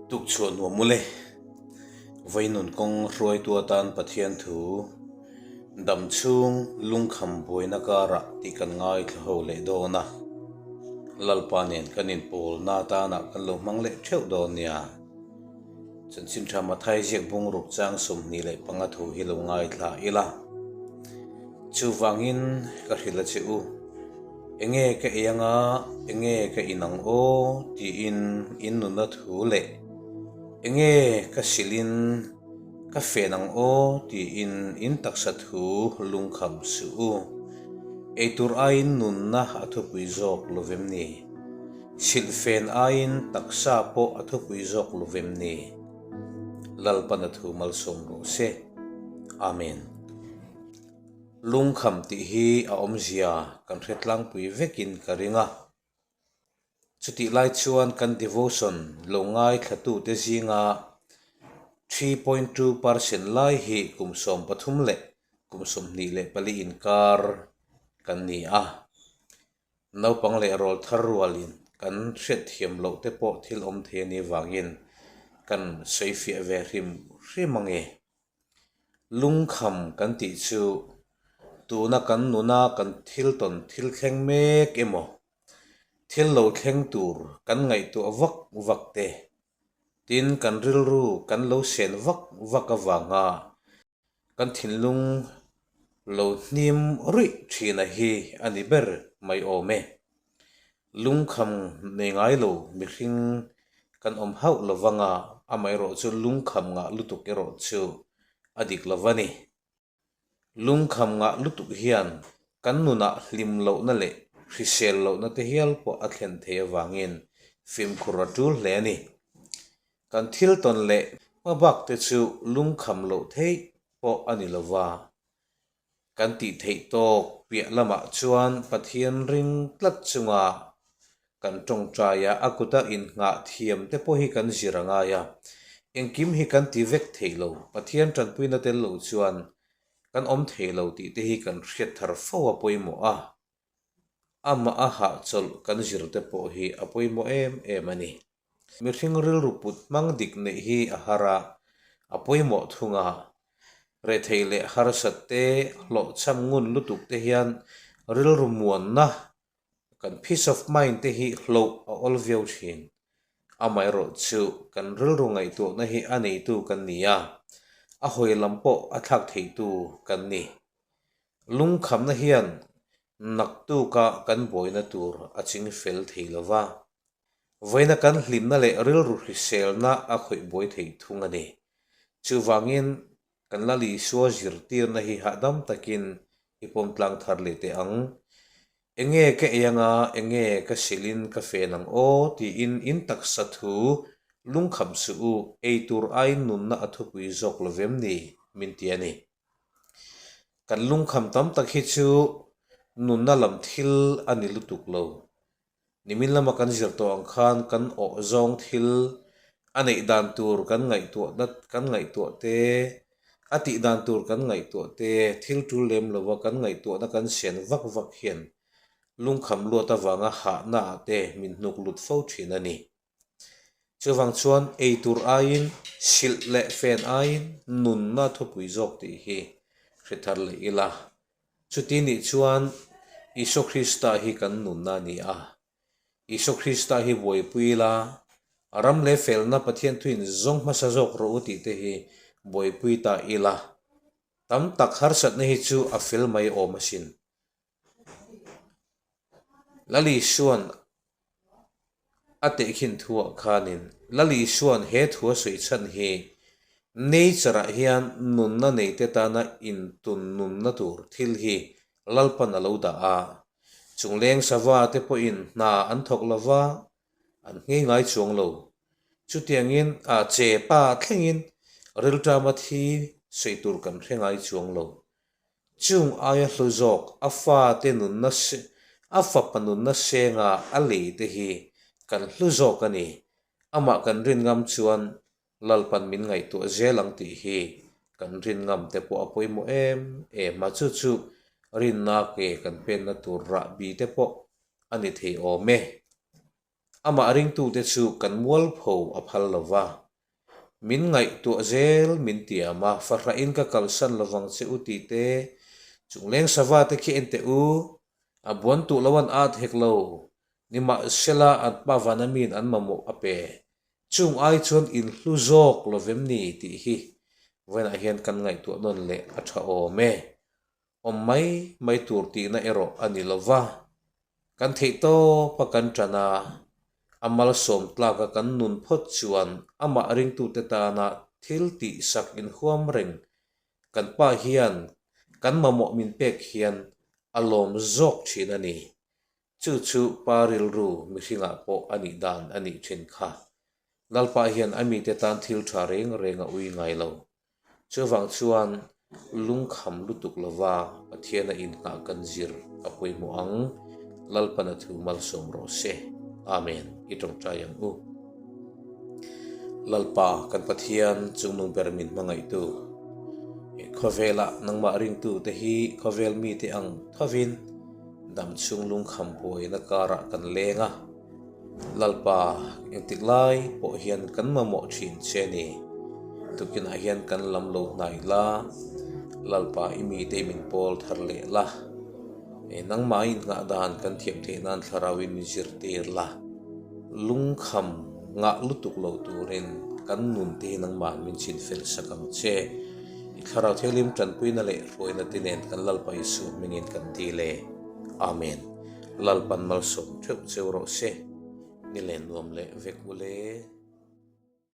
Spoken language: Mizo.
Tukchhuah nuam mawle. Vainun kawng hruaitu atan Pathian thu dam chhung lungkham buaina karah tih kan ngaithla ho leh dawn a. Lalpa nen kan inpawlna atanah kan lo hmang leh theuh dawn nia. Chanchin tha Mathai ziak bungruk chang 25 thu hi lo ngaithla ila. Chuvangin ka hrilh a che u, Enge ka ei anga, enge ka in ang aw tiin in nunna thu leh enge ka silhin ka fen ang aw tiin in taksa thu lungkham suh u. Eitur aiin nunna a thupui zawk lovem ni? Silhfen aiin taksa pawh a thupui zawk lovem ni? Lalpana thu malsawm rawh se. Amen. Lungkham tih hi a awmzia kan hre tlangpui vekin ka ring a. Chutih lai chuan kan devotion lo ngaithlatute zinga 3.2 percent lai hi kum 13 leh kum 24 inkar kan ni a. Naupang leh rawl thar rualin kan hriatthiam loh te pawh thil awm thei a nih vangin kan sawifiah ve hrim hrim ange. Lungkham kan tih chu tuna kan nuna kan thil tawn thil thleng mek emaw, thil lo thleng tur kan ngaihtuah vak vak te, tin kan rilru kan lo sen vak vak avanga Kan thinlung lo hnim ruih thina hi a ni ber mai awm e. Lungkham nei ngai lo mihring kan awm hauh lo vanga amaherawh chu lungkham ngah lutuk erawh chu a dik lo va ni. Lungkham ngah lutuk hian kan nunah hlim lohna leh hrisel lohna te hial pawh a thlen thei avangin fimkhur a tul hle a ni. Kan thil tawn leh hmabak te chu lungkham loh theih pawh a ni lova, kan tih theih tawk piah lamah chuan Pathian ring tlat chunga kan tawngtaia a kuta innghah thiam te pawh hi kan zir a ngai a, engkim hi kan ti vek thei lo, Pathian tanpuina tel lo chuan kan awm thei lo tih te hi kan hriat thar fo a pawimawh a, amah a hahchawlh kan zir te pawh hi a pawimawh em em a ni. Mihring rilru put hmang dik neih hi a har a, a pawimawh thung a. Retheih leh harsat te, hlawhchham ngun lutuk te hian rilru muanna, kan peace of mind te hi hloh a awl viau thin. Amaherawhchu kan rilru ngaihtuahna hi a neitu kan ni a, a hawi lam pawh a thlak theitu kan ni. Lungkhamna hian naktuka kan buaina tur a ching fel thei lova. Vawiina kan hlimna leh rilru hriselna a khawih buai thei thung a ni. Chuvangin, kan Lal Isua zirtirna hi hahdam takin i pawm tlang thar leh teh ang. Enge ka ei anga, enge ka silin ka fen ang aw tiin in taksa thu lungkham suh u, ei tur aiin nunna a thupui zawk lo vem ni, min ti a ni. Kan lungkham tam tak hi chu nunna lam thil a ni lutuk lo. Nimin lama kan zir tawh ang khan kan awh zawng thil a neih dan tur kan ngaihtuah nat kan ngaihtuah te, a tih dan tur kan ngaihtuah te, thil tul lem lova kan ngaihtuahna kan sian vak vak hian lungkham luat avanga hahna ah te min hnuk lut fo thin a ni. Chuvang chuan ei tur aiin silh leh fen aiin nunna thupui zawk tih hi hre thar leh ila. Chuti nih chuan Isua Krista hi kan nunna a ni a. Isua Krista hi buaipui ila, ram leh felna Pathian thuin zawng hmasa zawk rawh u tih te hi buaipui ta ila. Tam tak harsatna hi chu a fel mai awm asin. Lal Isua'n a tehkhin thuah khanin Lal Isua'n he thu a sawi chhan hi nature-ah hian nunna neite tana intun nunna tur thil hi Lalpan a lo dah a. Chungleng sava te pawhin hna an thawk lova, an nghei ngai chuang lo. Chutiangin a che pa thlengin rilṭama thi sawi tur kan hre ngai chuang lo. Chung aia hlu zawk a fate nunna a fapa nunna senga a lei te hi kan hlu zawk a ni. Amah kan rin ngam chuan Lalpan min ngaihtuah zel ang tih hi kan rin ngam te pawh a pawimawh em em a, chu chu rinna ke kan penna tur rahbi te pawh a ni thei awm e. Amah ringtute chu kan mualpho a phal lo va. Min ngaihtuah zel min tiam a, fahrahin ka kalsan lovang che u tih te, chungleng sava te khi en teh u, a buan tuh lo an at hek lo, nimahsela an pa vana miin an mamawh a pe. Chung ai chuan in hlu zawk lovem ni tih hi vawiinah hian kan ngaihtuah nawn leh a tha awm e. Awm mai mai tur tihna erawh a ni lo va, kan theih tawpa kan tan a, a malsawm tlaka kan nun phawt chuan amah ringtute tana thil tihsak inhuam reng kan pa hian kan mamawh min pek hian a lawm zawk thin a ni. Chu chu pa rilru mihringah pawh a nih dan a nih thin kha. Lalpa hian a mite tan thil tha reng reng a ui ngai lo. Chuvang chuan lungkham lutuk lova Pathiana inngah kan zir a pawimawh ang. Lalpana thu malsawm rawh se. Amen. I tawngtai ang u. Lalpa kan Pathian chungnung ber min hmangaihtu. Khawvelah nangmah ringtute hi khawvel mite ang thovin Damchhung lungkham buaina karah kan leng a, Lalpa, engtik lai pawh hian kan mamawh thin che a ni. Tukinah hian kan lam lo hnai la, Lalpa i mite min pawl thar leh la, nangmah innghah dan kan thiam theih nan thlarauin min zirtir la, lungkham ngah lutuk lo turin kan nun te hi nangmah min chinfel sak ang che. I Thlarau Thianghlim tanpuina leh hruaina te nen kan Lalpa Isua hmingin kan dil e. Amen. Lalpan malsawm theuh cheu rawh se. Ni len nuam leh vek u le.